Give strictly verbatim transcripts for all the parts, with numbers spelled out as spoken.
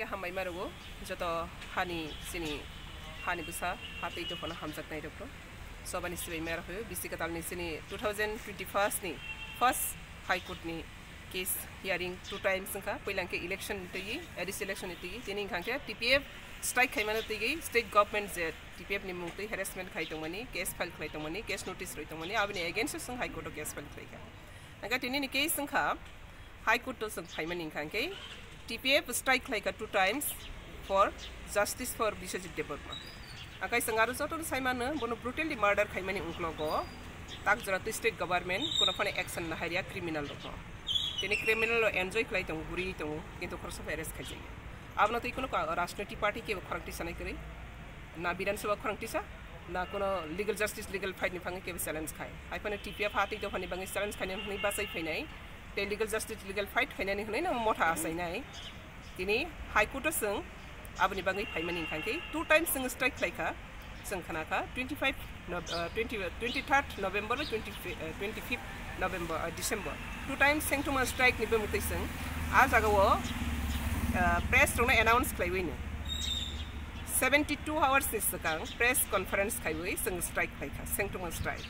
Hambai marugo joto hani sini hani busa hatwi tokona hamjaknai rokno. Sobani sibai mero hoyo bisi katalni sini two thousand twenty-first ni first High Court ni case hearing two times wngkha. Puila hwnkhe election ni twi, A D C election ni twi, tini hwnkha hwnkhe T P F strike khaimano twi state government je T P F ni mung twi harassment khai tongmani, case file khlai tongmani, case notice rwi tongmani, aboni against o chwng High Court o case file khlaikha. Hwnkhe tini ni case wngkha High Court o chwng phaimani hwnkha hwnkhe T P F strike khlaikha two times for justice for Biswajit Debbarma. Hwnkhe chwng aro jotono sai mano bono brutally murder khaimani ungklogo tak jora twi state government kuno phano action nahairia criminal rokno. Tini criminal rok enjoy khlai tongo, guri tongo, kintu khoroksa bai arrest khaijakya. Abono twi kuno ka-, rajnoitik party kebo khorang tisanai kwrwi. Na Bidhan Sabha khorang tisa, na kuno legal justice, legal fight ni phangwi kebo challenge khai. Hai phano T P F hatwi dophani bangwi challenge khainani hwnwi bachai phainai. Tei legal justice, legal fight khainani hwnwi no motha achainai. Tini High Court o chwng aboni bangwi phaimani hwnkha khe two times chwng strike khlaikha. Chwng khnakha twenty-five Nov-, uh, twenty, twenty-third November bai twenty, uh, twenty-fifth November, uh, December. Two times sengtongma strike ni bwmwi twi chwng a jagao, uh, press rokno announce khlaiwi no seventy two hours ni swkang press conference khaiwi chwng strike khlaikha, sengtongma strike.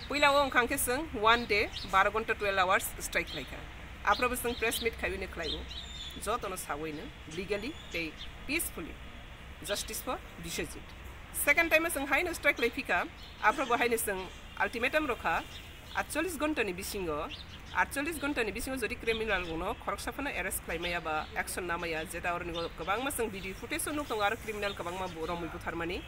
Puila o wngkha khe chwng one day, baro gonta, twelve hours strike khlaikha. Aphrobo chwng press meet khaiwi no khlaio, jotono sawi no legally tei peacefully justice for Biswajit. Second time chwng haino strike lai phika, aphrobo haino chwng ultimatum rokha, atchollis gonta ni bisingo, atchollis gonta ni bisingo jodi criminal rokno khoroksa phano arrest khlai maya ba action na maya, jeta oroni kwbangma chwng video footage o nuk tongo, aro criminal kwbangma bo romwi butharmani.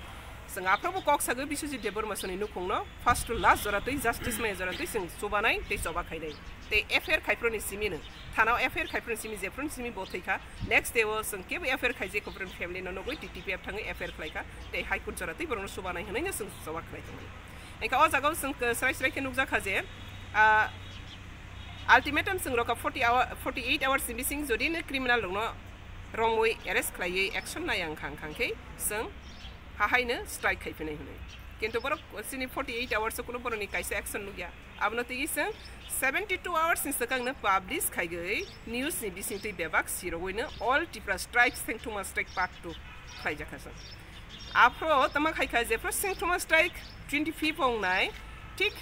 Chwng aphrobo kok sagwi Biswajit Debbarma soni nukhungno first to last jora twi justice maya jora twi chwng chubanai tei choba khainai. Tei F I R khaiphro ni simi no, thana o F I R khaiphro ni simi, jephro ni simi bo thwikha. Next day o chwng kebo F I R khaijak, khopren family no nugwi T T P F thangwi F I R khlaikha. Tei High Court jora twi borokno chubanai hwnwi no chwng choba khlai tongmani. Engkha o jaga o chwng, uh, srai srai khe nukjakha je, uh, ultimatum chwng rokha forty hour, forty eight hours ni bising jodi no criminal rokno romwi arrest khlaiwi action naya wngkha, wngkha khe chwng hahaino strike khai phinai hwnwi. Kintu borok chini forty eight hours o kuno borokni kaisa action nukya. Abono twi chwng seventy two hours ni swkang no publish khaigwi news ni bising twi bebak sirogwi no All Tripura Strike, Sengthuma Strike Part two khlaijakha chwng. Aphro tama khaikha jephro Sengthuma Strike twenty fifth wngnai, thik,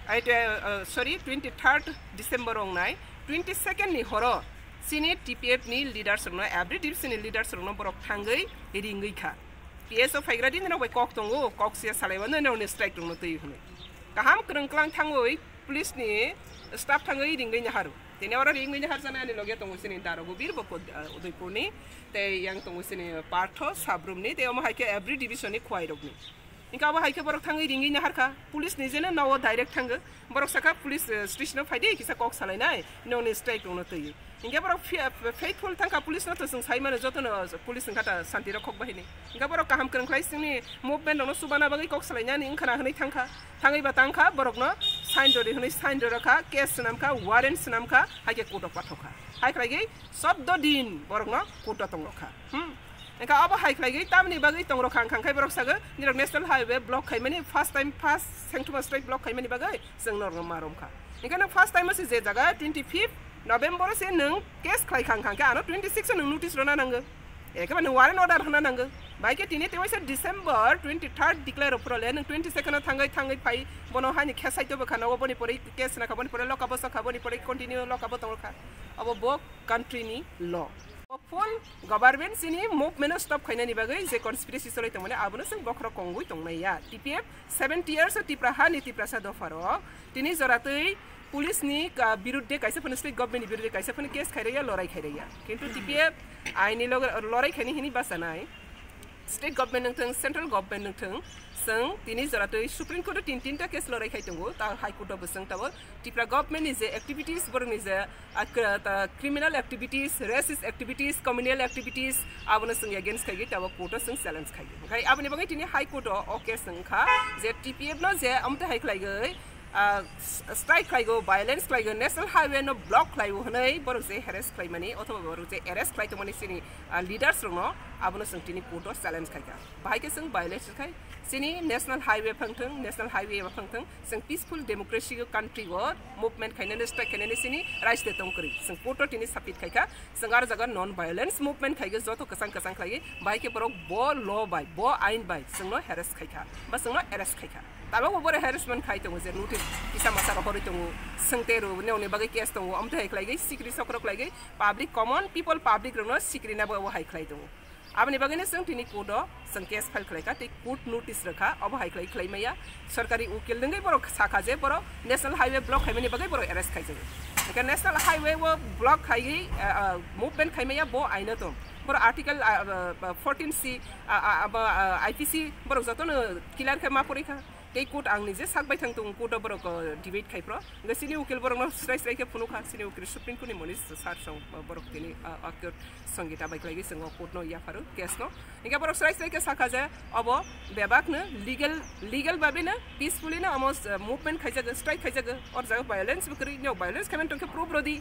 ai te, uh, sorry, twenty third December wngnai, twenty second ni horo chini T P F ni leaders rokno, every division ni leaders rokno borok thangwi ringwi kha. P S O phaigra din rok bai kok tongo, kok sia salai wano nini strike rokno twi hwnwi. Kaham kwrwng klang thangwi police ni staff thangwi ringwi naharu. Tini oro ringwi nahar jana ani loge tongo chini Darogo Bir bo ko, uh, Udaipur ni. Tei yang tongo chini Partho Sabrum ni. Tei omo hai khe every division ni khwai rok ni. Hingke abo hai khe borok thangwi ringwi naharkha, police ni jeno nogo direct thango. Borok sakha police, eh, station o phaidi kisa kok salainai, nongni strike rokno twi. Hingke borok fi-, eh, faithful thangkha police no to chwng sai mano jotono police wngkha ta santi rok khok bahini. Hingke borok kaham kwrwng khlai chwngni movement rokno chubana bagwi kok salainani wngkhana hwnwi thangkha. Thangwi ba tangkha borokno sign rwdi hwnwi sign rwrwkha, case swnamkha, warrant swnamkha, hai khe court o pathokha. Hai khlaigwi chordo din borokno court o tongrokha. Hmm. Engkha abo hai khlaigwi tamni bagwi tongrokha, wngkha khe borok sago, nirok national highway block khaimani first time, first Sengthuma strike block khaimani bagwi chwng norokno ma romkha. Engkha nang first time o se je jaga twenty fifth November o se nwng case khlaikha, wngkha khe ano twenty six o nwng notice rwna nango. Ekhe ba nwng warrant order hwnna nango. Bai khe tini tewaisa December twenty third declare rw phuru le nwng twenty second o thangwi thangwi phai bono haini khe saito bwkha nogo, boni pore case nakha, boni pore lock up o sokha, boni pore continue lock up o tongkha. Abo bo country ni law. Bo full government chini movement no stop khainani bagwi je conspiracy cholai tongmani abono chwng bokhorok kongwi tongnai ya. T P F seventy years o Tipra ha ni Tiprasa dopha rok tini jora twi police ni ka-, birudde kaisa phano state government ni birudde kaisa phano case khairaya, lorai khairaya. Kintu T P F aini loge lorai khaini hini bachanai. State government nung thung, central government nung thung, chwng tini jora twi Supreme Court o tin tinta case lorai khai tongo, ta High Court o bo chwng tabok Tripura government ni je activities, borok ni je, ah, kra-, ta criminal activities, racist activities, communal activities, abono chwng against khai tabok court o chwng challenge khai. Khai aboni bagwi tini High Court o o case wng kha je T P F no je amte hai khlai gwi, ah, s-, strike khlaigo, violence khlaigo, national highway no block khlaigo hwnwi borok je harass khlaimani othoba borok je arrest khlai tongmani chini, ah, leaders rokno Abono chwng tini court o challenge khaikha. Bahai khe chwng violation khai, chini national highway phangthwng, national highway phangthwng, chwng peaceful democracy country o movement khainani, strike khainani chini rights de tong kwrwi. Chwng court o tini submit khaikha, chwng ar jaga non violence movement khaigwi joto kwchang kwchang khlaiwi, bahai khe borok bo law bai, bo ain bai chwngno harass khaikha, ba chwngno arrest khaikha. Tabukbo borok harassment khai tongo, je notice kisa masa rohorwi tongo, swngte rw, nini bagwi case tongo, amtwi hai khlaigwi sikri sokrok khlaigwi public, common people, public rokno sikrina bo hai khlai tongo. Aboni bagwino chwng tini court o chwng case file khlaikha, tei court notice rwkha, obo hai khlai khlai maya. Sorkari ukil wngwi borok sakha je borok national highway block khaimani bagwi borok arrest khaijago. Hwnkhe national highway o block khaiwi, ah, ah, movement khaimaya bo aino tong. Borok article, ah, ah, ah, fourteen C, ah, ah, ah, ba, ah, I P C borok jotono clear khe ma porikha. Tei court ang nije sak bai thang tongo, court o borok, uh, debate khai phro. Hwnkhe chini ukil borokno srai srai khe phunukha, chini ukil Supreme Court ni moni sar song, uh, borok tini, uh, aktor Sangita bai khlaigwi chwng o court no yapharo case no. Hwnkhe borok srai srai khe sakha je obo bebak no legal, legal babe no peacefully no amo, uh, movement khaijago, strike khaijago, or jaga violence bo kwrwi, no violence khaimani tongkhe proof rodi.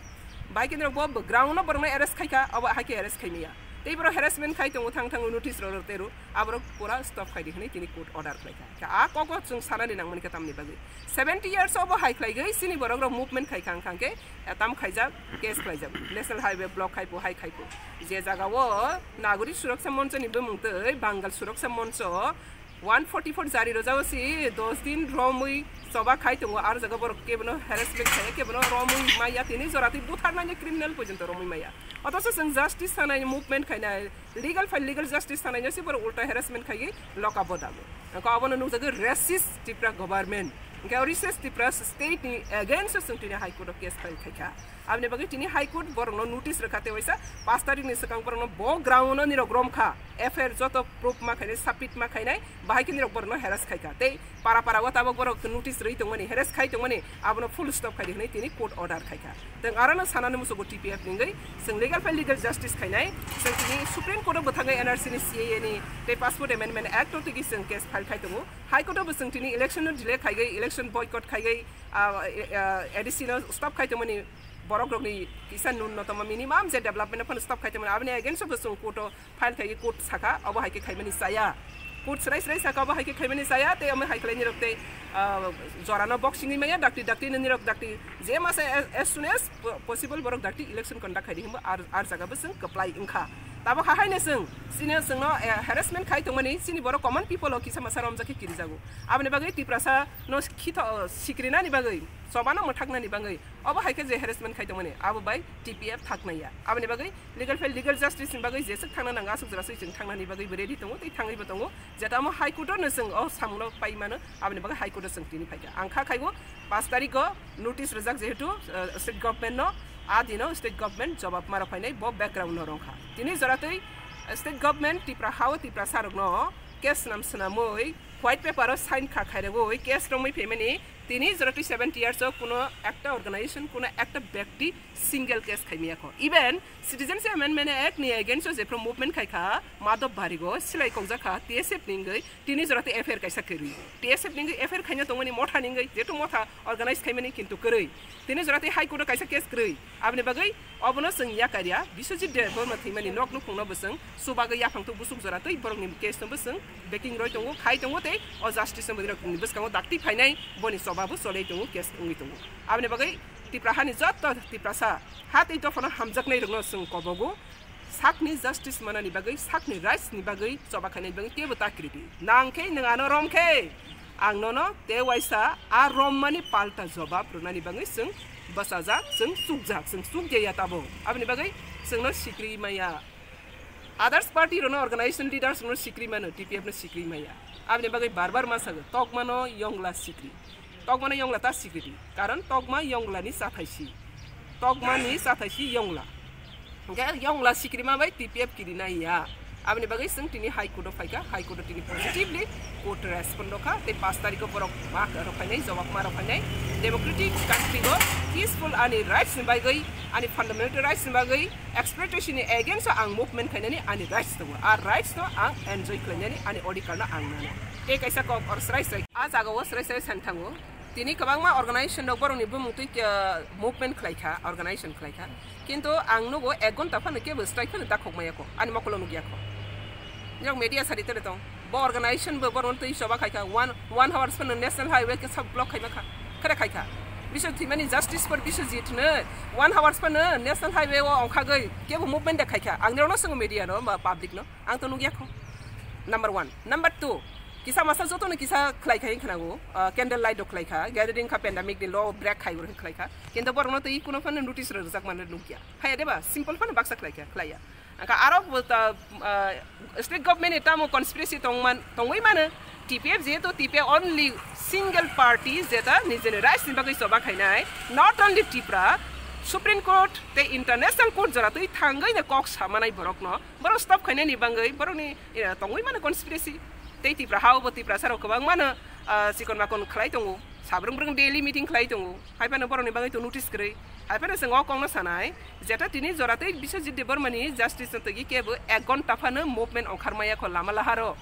Bai khe norok bo ground no borokno arrest khaikha, obo hai khe arrest khaimaya. Tei borok harassment khai tongo, thang thang notice rw rw tei rw. Aborok pura stop khaidi hwnwi tini court order khlaikha. Khe a kogo chwng sanani nangmani khe tamni bagwi. Seventy years obo hai khlaigwi chini borok rok movement khaikha wngkha khe, eh, tam khaijak, case khlaijak. National highway block khaipo, hai khaipo. Je jaga o Nagorik Suraksa Moncho ni bumung twi Bangal Suraksa Moncho one forty four jari rwjao si dos din romwi choba khai tongo, ar jaga borok kebono harassment khaiya, kebono romwi maya, tini jora twi butharnani criminal porjonto romwi maya. Otoso chwng justice sanai movement khainai, legal file, legal justice sanai no si borok ulta harassment khaiwi lock up o dago. Wngkha obono nukjagwi racist Tripura government. Hwnkhe o racist Tripura state ni against o chwng tini High Court o case file khaikha. Aboni bagwi tini High Court borokno notice rwkha, tei waisa paanch tarikh ni swkang borokno bo ground no nirok romkha, F I R joto proof ma khainai, submit ma khainai, bahai khe nirok borokno harass khaikha. Tei para para o tabok borok notice rwi tongmani, harass khai tongmani, abono full stop khaidi hwnwi tini court order khaikha. Tei arono sanani musugo T P F ni wngwi chwng legal file, legal justice khainai, chwng tini Supreme Court o bwthangwi N R C ni C A A ni tei Passport Amendment Act o tigi chwng case file khai tongo. High Court o bo chwng tini election no delay khaigwi, election boycott khaigwi, ah, ah, A D C no stop khai tongmani, borok rokni kisa nunnotomo minimum je development no phano stop khai tongmani, aboni against o bo chwng court o file khaigwi court sakha, obo hai khe khaimani chaya. Court srai srai sakha, obo hai khe khaimani chaya, tei omo hai khlaini rok tei, ah, jorano boxing ni maya, dakti dakti nini rok dakti je masa as, as soon as po-, possible borok dakti election conduct khaidi hwnba ar, ar jaga bo chwng kwplai wngkha. Tabok hahaino chwng chini chwngno, eh, harassment khai tongmani, chini borok common people o kisa masa romjak khe kirijago. Aboni bagwi Tiprasa no khitho, sikrinani bagwi, chobano mwthaknani bagwi, obo hai khe je harassment khai tongmani, abo bai T P F thaknai ya. Aboni bagwi legal file, legal justice ni bagwi jeswk thangna nango, aswk jora swi chwng thangnani bagwi bo ready tongo tei thangwi bo tongo. Jeta omo High Court o no chwng o samungno pai mano, aboni bagwi High Court o chwng tini phaikha. Ang kha khaibo paanch tarikh o notice rwjak jehetu, uh, state government no, a dino state government jobab ma rw phainai, bo background no rwngkha. Tini jora twi, uh, state government Tipra ha o Tiprasa rokno case swnam swnamwi white paper o sign kha khairogwi case romwi phaimani, tini jora twi seventy years o kuno ekta organization, kuno ekta byakti single case khaimaya kho. Even Citizenship Amendment Act ni against o jephru movement khaikha, Madhab Barik o silai kokjak kha T S F ni wngwi, tini jora twi F I R kaisa kwrwi. T S F ni wngwi F I R khaina tongmani motha ni wngwi, jehetu motha organize khaimani kintu kwrwi. Tini jora twi High Court o kaisa case kwrwi. Aboni bagwi obono chwng yakarya, Biswajit Debbarma thwimani nok nukhungno bo chwng chubagwi yaphang thuk busuk jora twi borokni case no bo chwng backing roi tongo, khai tongo tei o justice no bo nini bwskango dakti phainai, boni choba bo cholai tongo, case wngwi tongo. Aboni bagwi Tipra hani joto Tiprasa ha tei dophano hamjaknai rokno chwng kobogo, sakni justice manani bagwi, sakni rights ni bagwi choba khainani bagwi teibo ta kiridi. Nang khe nwng ano rom khe, ang nono tei waisa a rommani palta jobab rwnani bagwi chwng bwchajak, chwng chukjak, chwng chukjaya tabuk. Aboni bagwi chwngno sikri maya. Others party rokno, organization leaders rokno sikri mano, T P F no sikri maya. Aboni bagwi bar bar ma sago, tokmano yongla sikri. Tokmano yongla ta sikri di. Karon tokma yongla ni chathai si. Tokma ni chathai si yongla. Hwnkhe yongla sikri ma bai T P F kiri nai ya. Aboni bagwi chwng tini High Court o phaikha, High Court o tini positively court respond rokha, tei paanch tarikh o borok ma rok phainai, jobab ma rok phainai. Democratic country o peaceful ani rights ni bagwi, ani fundamental rights ni bagwi, exploitation ni against o ang movement khainani ani rights tongo. A rights no ang enjoy khlainani ani odhikar no ang mano. Tei kaisa kok or srai srai. A jaga o srai srai san thango. Tini kwbangma organization rok borokni bumung twi, uh, movement khlaikha, organization khlaikha. Kintu ang nugo ek ghonta phano kebo strike phano dakhok maya kho. Ani mokolo nugya kho. Nirok media sari tere tong. Bo organization bo borok twi choba khaikha. One, one hours phano national highway kisa block khaima kha. Khere khaikha. Biswajit thwimani justice for Biswajit hwnwi one hours phano national highway o ongkhagwi kebo movement de khaikha. Ang nirokno swngo media no ba public no. Ang to nukya kho. Number one. Number two. Kisa masa jotono kisa khlai khai khnago. Ah, candle light rok khlai kha. Gathering kha pandemic ni law break khai ro khlai kha. Kintu borokno twi kuno phano notice rok rijak mano nukya. Haya deba simple phano baksa khlai kha, khlaiya. Angkha aro bo ta, ah, state government ni tamo conspiracy tongman, tongwi mano. T P F jehetu T P F only single party jeta nijeni rights ni bagwi choba khainai. Not only Tripura, Supreme Court tei International Court jora twi thangwi no kok samanai borokno. Borok stop khainani bagwi borokni, eh, tongwi mano conspiracy. Tei Tripura hao bo Tripura sarok kwbang mano, ah, chikon makon khlai tongo. Sabrung brung daily meeting khlai tongo. Hai phano borokni bagwi to notice kwrwi. Hai phano chwng o kokno sanai. Jeta tini jora tei Biswajit Debbarmani justice no twi kebo ek ghonta phano movement ongkhar maya kho lama laharo.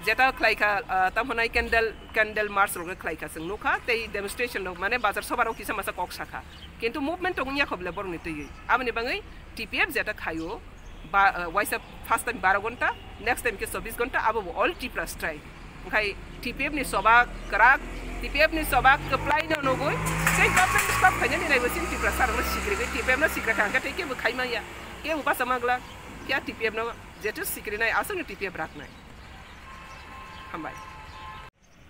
Jeta khlai kha, ah, tamo hwnai candle, candle march rok khlai kha chwng nukha tei demonstration rok mane bazar soba rok kisa masa kok sakha. Kintu movement tong wngya kho bole borokni twi. Aboni bagwi T P F jeta khaio ba, ah, waisa first time baro ghonta, next time khe chobbish ghonta, abo bo all Tripura strike. Onkhe T P F ni choba kwrak, T P F ni choba kwplai no nugwi, tei government stop khainani naibo chini Tripura sarokno sikrigwi, T P F no sikra kha hwnkhe tei kebo khai manya, kebo bacha magla, phiya T P F no jeto sikrinai aswkno T P F raknai. Hambai.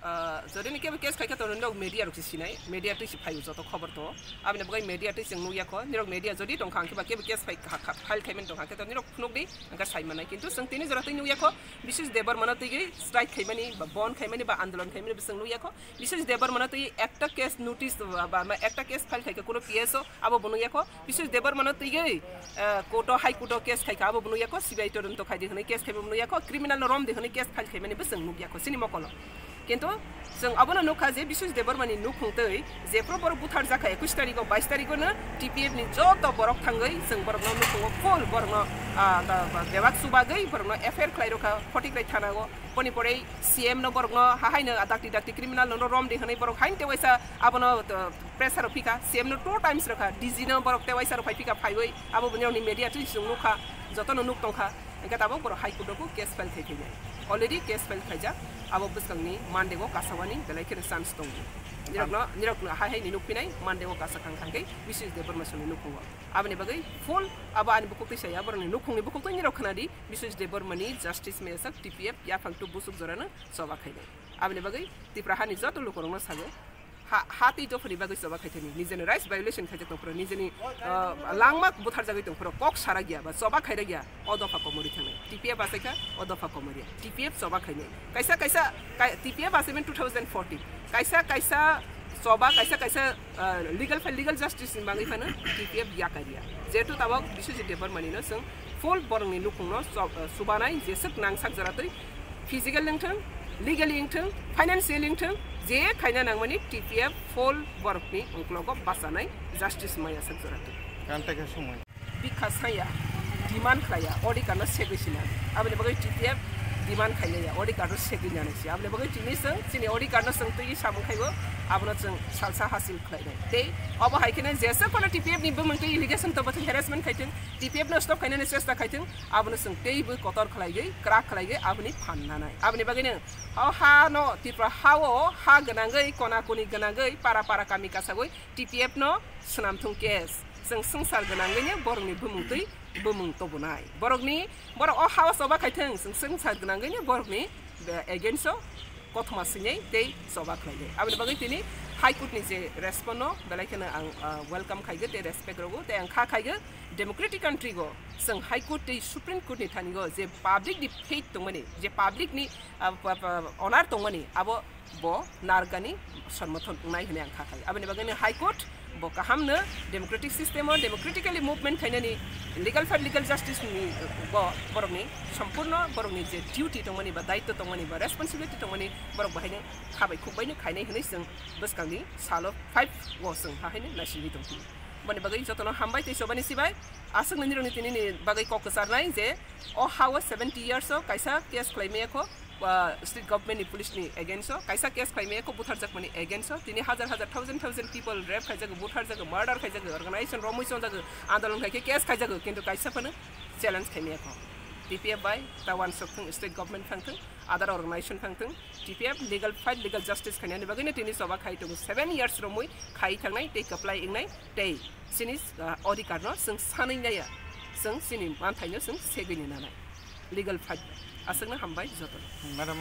Ah, jodi ni kebo case khaikha to nirok media rok se sinai, media twi se phaio joto khobor to. Aboni bagwi media twi chwng nukya kho, nirok media jodi tongkha hwnkhe ba kebo case phai kha, kha, file khaimani tongkha hwnkhe to nirok phunukdi, hwnkhe sai manai. Kintu chwng tini jora twi nukya kho, Biswajit Debbarmano twi gwi strike khaimani, ba bon khaimani, ba andolon khaimani bo chwng nukya kho. Biswajit Debbarmano twi ekta case notice ba, ba, ba ekta case file khaikha kuno P S O, abo bo nukya kho. Biswajit Debbarmano twi gwi, eh, court o, High Court o case khaikha, abo bo nukya kho, C B I todonto khaidi hwnwi case khaibo nukya kho, criminal no romdi hwnwi case file khaimani bo chwng nukya kho chini mokolo. Kintu chwng abono nukha je Biswajit Debbarmani nukhung twi jephru borok butharjakha ekush tarikh o, bais tarikh o no T P F ni joto borok thangwi chwng borokno nukhungo full borokno, ah, ba, ba, bebak chubagwi borokno F I R khlai rokha Photikrai thana o. Boni pore C M no borokno hahaino dakti dakti criminal no romdi hwnwi borok hain tewaisa abono, uh, pressure rok phika, C M no two times rokha, D G no borok tewaisa rok phai phika phaiwi abo bini rokni media twi chwng nukha, jotono nuk tongkha, hwnkhe tabok borok High Court o case file khai phainai. Already case file khaijak, abo bwskangni Monday o kasawani belai kheno chance tongo. Nirokno, nirokno hai hai ni nukphinai Monday o kasa khang khang khe Biswajit Debbarma songni nukhungo. Aboni bagwi full abo ani bukhuk twi saya, borokni nukhungni bukhuk twi nirok khnadi, Biswajit Debbarmani justice meyasak T P F yaphang tu busuk jorano choba khainai. Aboni bagwi Tipra hani joto lukurokno sago, ha, ha tei dophani bagwi choba khaithani, nijeni rights violation khaijak tongphuru, nijeni, ah, langma butharjagwi tongphuru, kok sarakya ba choba khairakya, o dopha komorwi thangnai. T P F achaikha, o dopha komorya. T P F choba khainai. Kaisa, kaisa, kai-, T P F achaimani two thousand fourteen. Kaisa, kaisa choba, kaisa, kaisa, ah, legal file, legal justice ni bagwi phano T P F yakarya. Jehetu tabok Biswajit Debbarmani no chwng full borokni nukhungno chob-, ah, chubanai jeswk nangsak jora twi physical wngthwng, legally wngthwng, financially wngthwng, je khaina nangmani T P F full borokni ungklogo bachanai justice maya sak jora twi. Kantai khe sumui. Bikha saya, demand khlaiya, odhikar no segwi sinai. Aboni bagwi T P F demand khailaiya, odhikar no segwi nanai se. Aboni bagwi tini chwng chini odhikar no chwng twi samung khaibo, abono chwng salsa hasil khlainai. Tei obo hai kheno jesa kono T P F ni bumung twi allegation to bothwng harassment khaithwng, T P F no stop khainani chesta khaithwng, abono chwng teibo kotor khlaigwi, kwrak khlaigwi aboni phan nanai. Aboni bagwino o ha no Tripura ha o ha gwnangwi, kona koni gwnangwi, para para kami kasagwi T P F no swnamthung case. Chwng swngchar gwnangwino borokni bumung twi bumung tobonai. Borokni, borok o ha o choba khaithwng, chwng swngchar gwnangwino borokni, eh, against o kothoma swinai tei choba khlainai. Aboni bagwi tini High Court ni je response no belai kheno ang, ah, welcome khaigo tei respect rogo tei ang kha khaigo democratic country go chwng High Court tei Supreme Court ni thani go je public ni faith tongmani, je public ni, ah, pa-, pa-, honor tongmani abo bo narwkani somorthon wngnai hwnwi ang kha khai. Aboni bagwino High Court bo kaham no democratic system o democratically movement khainani legal for legal justice ni bo borokni sompurno borokni je duty tongmani ba daitto tongmani ba responsibility tongmani borok bahaino khabai khukbai no khainai hwnwi chwng bwskangni salo five o chwng hahaino naisingwi tongphio. Boni bagwi jotono hambai tei chobani sibai aswkno nirokni tinini bagwi kok kwcharnai je o ha o seventy years o kaisa case khlai maya kho, ah, state government ni police ni against o kaisa case khlai maya kho butharjakmani against o tini hajar hajar thousand thousand people rape khaijago, butharjago, murder khaijago, organization romwi chonjago, andolon khai khe case khaijago, kintu kaisa phano challenge khai maya kho. T P F bai ta wansok thung, state government phang thung, other organization phang thung, T P F legal fight, legal justice khainani bagwi no tini choba khai tongo, seven years romwi khai thangnai tei kwplai wngnai tei chini, ah, odhikar no chwng sanwi naiya, chwng chini manthaino chwng segwi ni nanai legal fight bai. Aswkno hambai jotono. Madam,